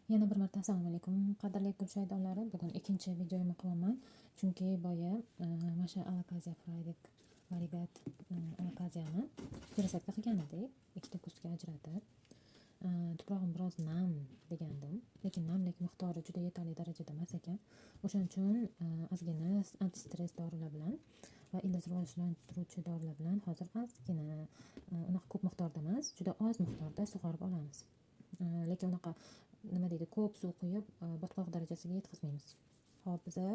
Yana bir marta assalomu alaykum, qadrli gul shaydonlari. Bugun ikkinchi videoyimni qilyapman. Chunki boya mana shu Alocasia Frydek Varigat alokaziyani пересадка qilgan edik, ikkita kustga ajratib. Tuprog'im biroz nam degandim, lekin namlik miqdori juda yetarli darajada emas ekan. O'shaning uchun ozgina antistress dorilar bilan va ildiz rivojlantiruvchi dorilar bilan hozir ozgina, unaqa ko'p miqdorda emas, juda oz miqdorda sug'orib olamiz. Lekin unaqa nima deydi, ko'p suv quyib, botqoq darajasiga yetkazmaymiz. Xo'p, biza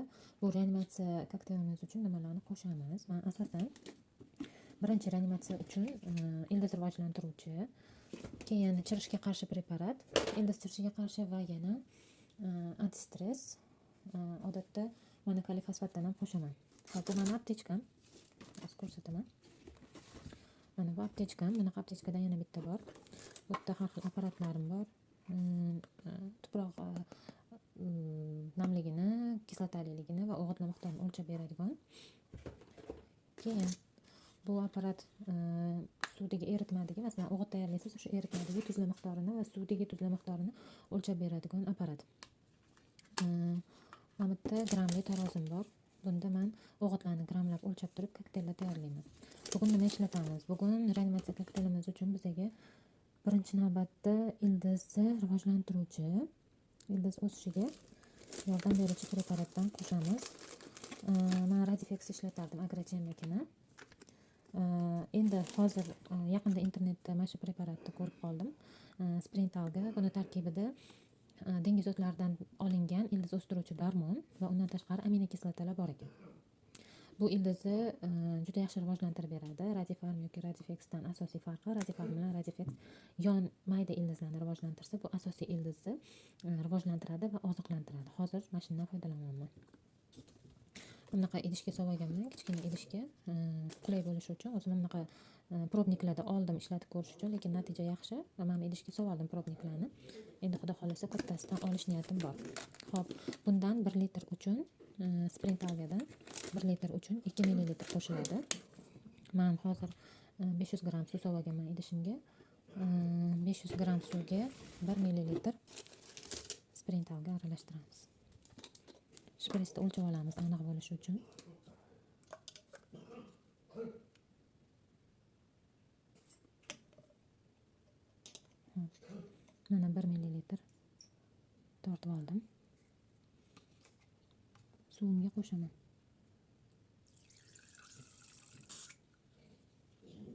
bu reanimatsiya kokteylimiz uchun nimalarni qo'shamiz? Men asosan birinchi reanimatsiya uchun ildiz rivojlantiruvchi, keyin chirishga qarshi preparat, ildiz chirishiga qarshi va yana antistress, odatda monokali fosfatdan ham qo'shaman. Xo'p, bu meni aptechkam. Hozir ko'rsataman. Mana bu aptechkam, bunaqa aptechkadan yana bitta bor. Bu yerda har xil apparatlarim bor. Tuproq namligini, kislotaliligini va o'g'itlar miqdorini o'lchab beradigan. Keyin bu apparat suvdagi eritmadagi, masalan, o'g'it tayyorlaysiz, o'sha eritmadagi tuzlar miqdorini va suvdagi tuzlar miqdorini o'lchab beradigan apparat. Mana bu yerda grammli tarozim bor. Bunda men o'g'itlarni grammlab o'lchab turib kokteyllar tayyorlayman. Bugun nima ishlatamiz? Bugun reanimatsiya kokteylimiz uchun bizaga birinchi navbatda ildizni rivojlantiruvchi, ildiz o'sishiga yordam beruvchi preparatdan qo'shamiz. Men Radifex ishlatardim, Agrochem-nikini. Endi hozir yaqinda internetda mana shu preparatni ko'rib qoldim. Sprintalga. Buni tarkibida dengiz o'tlaridan olingan ildiz o'stiruvchi gormon va undan tashqari aminokislotalar bor ekan. Bu ildizni juda yaxshi rivojlantirib beradi. Radifarm yoki Radifexdan asosiy farqi, Radifarm bilan Radifex yon mayda ildizlarni rivojlantirsa, bu asosiy ildizni rivojlantiradi va oziqlantiradi. Hozir mana shundan foydalanyapman. Bunaqa idishga solib olganman, kichkina idishga, qulay bo'lishi uchun. O'zim bunaqa probniklarda oldim ishlatib ko'rish uchun, lekin natija yaxshi. Va men idishga solib oldim probniklarni. Endi xudo xohlasa kattasidan olish niyatim bor. Xo'p, bundan 1 litr uchun, Sprintalgadan 1 litr uchun 2 millilitr qo'shiladi. Men hozir 500 gramm suv solib olganman idishimga. 500 gramm suvga 1 millilitr Sprintalga aralashtiramiz. Shprisda o'lchab olamiz aniq bo'lishi uchun. Mana 1 millilitr tortib oldim. Suvimga qo'shaman.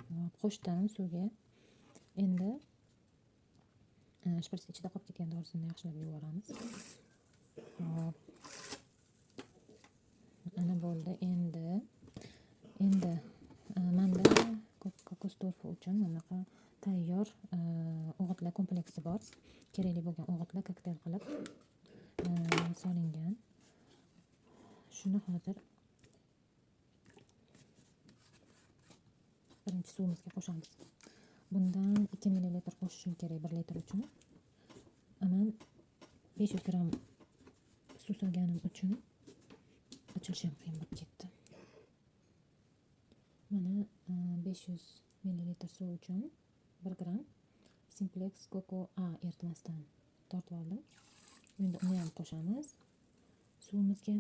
Hop, qo'shdim suvga. Endi shpris ichida qolib ketgan dorisini yaxshilab yuvoramiz. Hop. Ana bo'ldi. Endi menda kokos torfi uchun bunaqa tayyor o'g'itlar kompleksi bor. Kerakli bo'lgan o'g'itlar kokteyl qilib solingan. Shuni hozir birinchi suvimizga qo'shamiz. Bundan 2 millilitr qo'shishim kerak 1 litr uchun. Men 500 gramm suv solganim uchun ochilishi ham qiyin bo'lib ketdi. Mana 500 millilitr suv uchun 1 gramm Simplex Coco A eritmasidan tortib oldim. Endi uni ham qo'shamiz suvimizga.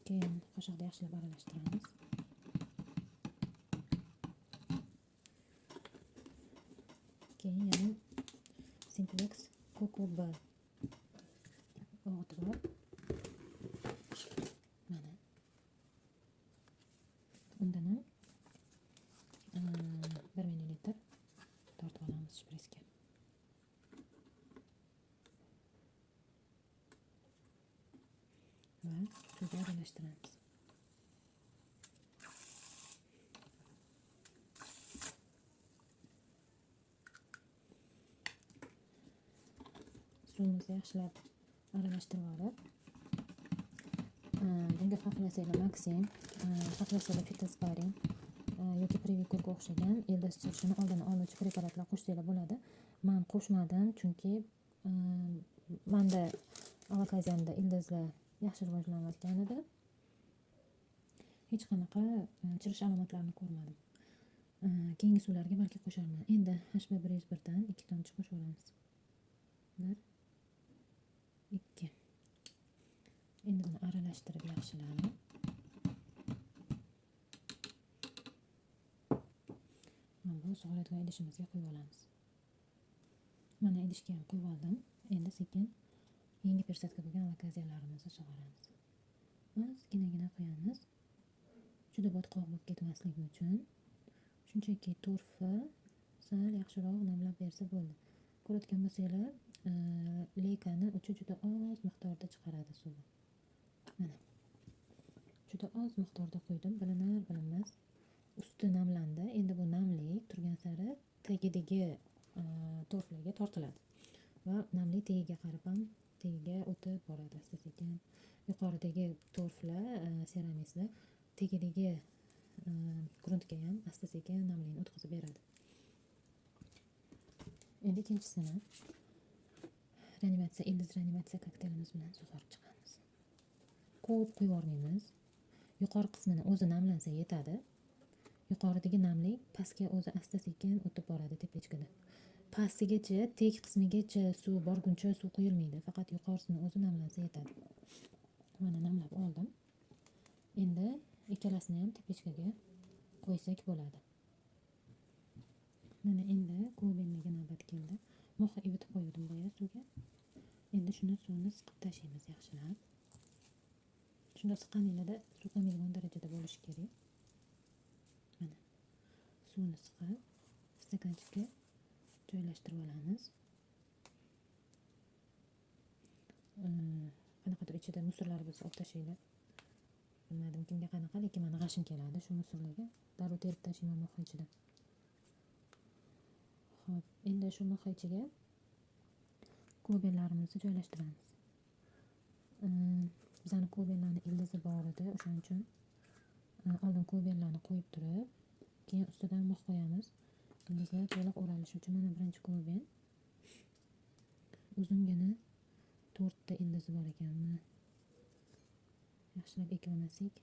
Keyin qoshiqda yaxshilab aralashtiramiz. Keyin yana Simplex Coco B o'g'iti bor. Mana. Undan ham 1 millilitr tortib olamiz shprisga. Va suvga aralashtiramiz. Suvimizni yaxshilab aralashtirib olib, bunga xohlasanglar Maxim, xohlasanglar Fitosparin yoki Previkurga o'xshagan ildiz chirishini oldini oluvchi preparatlar qo'shsanglar bo'ladi. Men qo'shmadim, chunki menda alokaziyamda ildizlar yaxshi rivojlanayotgan edi. Hech qanaqa chirish alomatlarini ko'rmadim. Keyingi suvlarga balki qo'sharman. Endi HB 101 dan 2 tomchi qo'shib olamiz. 1 2. Endi buni aralashtirib yaxshilab mana bu sug'oradigan idishimizga quyib olamiz. Mana idishga ham quyib oldim. Endi sekin yangi persatka bo'lgan alokaziyalarimizni sug'oramiz. Ozginagina quyamiz. Juda botqoq bo'lib ketmasligi uchun shunchaki torfi sal yaxshiroq namlab bersa bo'ldi. Ko'rayotgan bo'lsanglar, leykani uchi juda oz miqdorda chiqaradi suvi. Mana. Juda oz miqdorda quydim, bilinar bilinmas usti namlandi. Endi bu namlik turgan sari tagidagi torflarga tortiladi va namlik tagiga qarab ham tagiga o'tib boradi asta-sekin. Yuqoridagi torflar, seramislar tagidagi gruntga ham asta-sekin namlikni o'tkazib beradi. Endi ikkinchisini reanimatsiya, ildiz reanimatsiya kokteylimiz bilan sug'orib chiqamiz. Ko'p quyib yubormaymiz. Yuqori qismini o'zi namlansa yetadi. Yuqoridagi namlik pastga o'zi asta-sekin o'tib boradi teplichkada. Pastigacha, tek qismigacha suv borguncha suv quyilmaydi. Faqat yuqorisini o'zi namlansa yetadi. Mana namlab oldim. Endi ikkalasini ham teplichkaga qo'ysak bo'ladi. Mana endi kubenga navbat keldi. Moxi ivitib qo'ydim boya suvga. Endi shuni suvini siqib tashlaymiz yaxshilab. Shunda siqqaninglarda suv qolmaydigan darajada bo'lishi kerak. Mana suvini siqib stakanchikka joylashtirib olamiz. Qanaqadir ichida musorlar bo'lsa olib tashlanglar. Bilmadim kimga qanaqa, lekin meni g'ashim keladi shu musorlarga. Darrov terib tashlayman moxi ichida. Xo'p, endi shu moxi ichiga kubellarimizni joylashtiramiz. Bizani kubellarni ildizi bor edi, o'shaning uchun oldin kubellarni qo'yib turib, keyin ustidan mix qo'yamiz. Ildizlar to'liq o'ralishi uchun mana birinchi kubel. Uzungina 4 ta ildizi bor ekan. Buni yaxshilab ekib olmasak.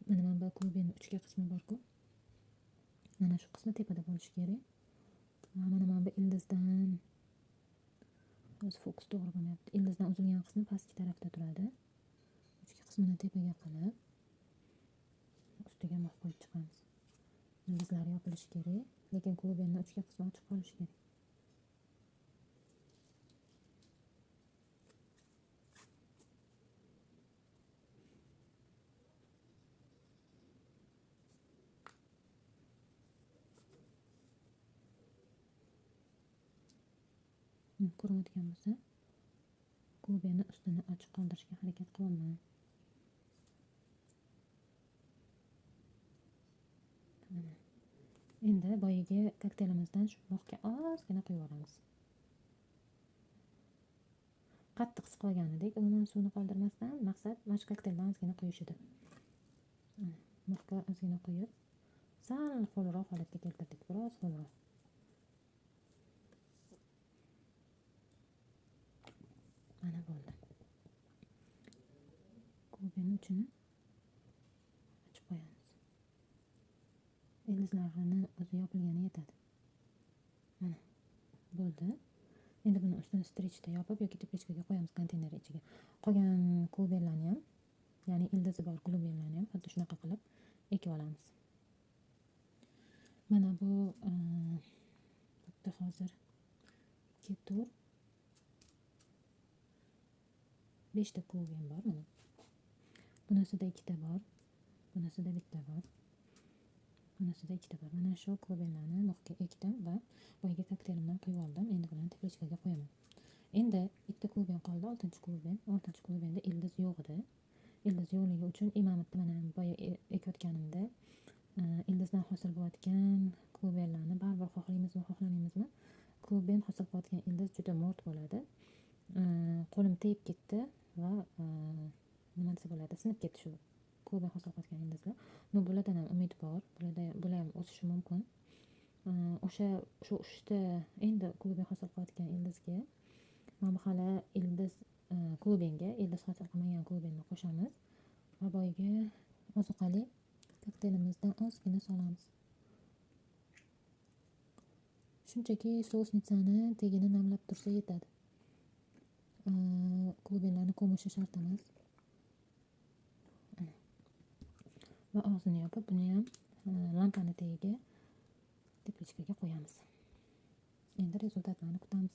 Mana bu kubelning uchga qismi bor-ku. Mana shu qismi tepada bo'lishi kerak. Mana bu ildizdan o'zi fokus to'g'ri bo'lmayapti. Ildizdan uzilgan qismi pastki tarafda turadi. Uchga qismini tepaga qilib ustiga mix qo'yib chiqamiz. Ildizlar yopilishi kerak, lekin kubelning uchga qismi ochiq qolishi kerak. Ko'rinayotgan bo'lsa, kubeni ustini ochiq qoldirishga harakat qilaman. Mana. Endi boyagi kokteylimizdan shu moxga ozgina quyib yuboramiz. Qattiq siqib olganidek, umuman suvni qoldirmasdan maqsad mana shu kokteyldan ozgina quyish edi. Moxga ozgina quyib, sal ho'lroq holatga keltirdik, biroz ho'lroq. Mana bo'ldi. Kubeni uchini ochib qo'yamiz. Ildizlarini o'zi yopilgani yetadi. Mana bo'ldi. Endi buni ustini strechda yopib yoki teplichkaga qo'yamiz konteyner ichiga. Qolgan kubellarni ham, ya'ni ildizi bor kubellarni ham xuddi shunaqa qilib ekib olamiz. Mana bu bitta hozir 2 4 5 ta kubem bor mana. Bunisida 2 ta bor, bunisida 1 ta bor. Bunisida 2 ta bor. Mana shu kubellarni moxga ekdim va boyagi kokteylimdan quyib oldim. Endi bularni teplichkaga qo'yaman. Endi 2 kubem qoldi, 6-kuben. 6-kubenda ildiz yo'q edi. Ildiz yo'qligi uchun imamni mana boya ekayotganimda ildizdan hosil bo'layotgan kubellarni baribir xohlaymizmi, xohlamaymizmi? Kuben hosil qilayotgan ildiz juda mo'rt bo'ladi. Qo'lim tegib ketdi va nima desa bo'ladi, sinib ketdi shu kuben hosil qilayotgan ildizlar. No, bulardan ham umid bor, bular ham o'sishi mumkin. O'sha shu 3 ta endi kuben hosil qilayotgan ildizga mana bu hali ildiz kubenga ildiz hosil qilmagan kubenni qo'shamiz va boyagi ozuqali Kokteylimizdan ozgina solamiz. Shunchaki соусница ni tagini namlab tursa yetadi. Клубень larni ko'mishi shart emas. Ana. Va og'zini yopib, buni ham lampani tagiga, тепличка ga qo'yamiz. Endi результат larni kutamiz.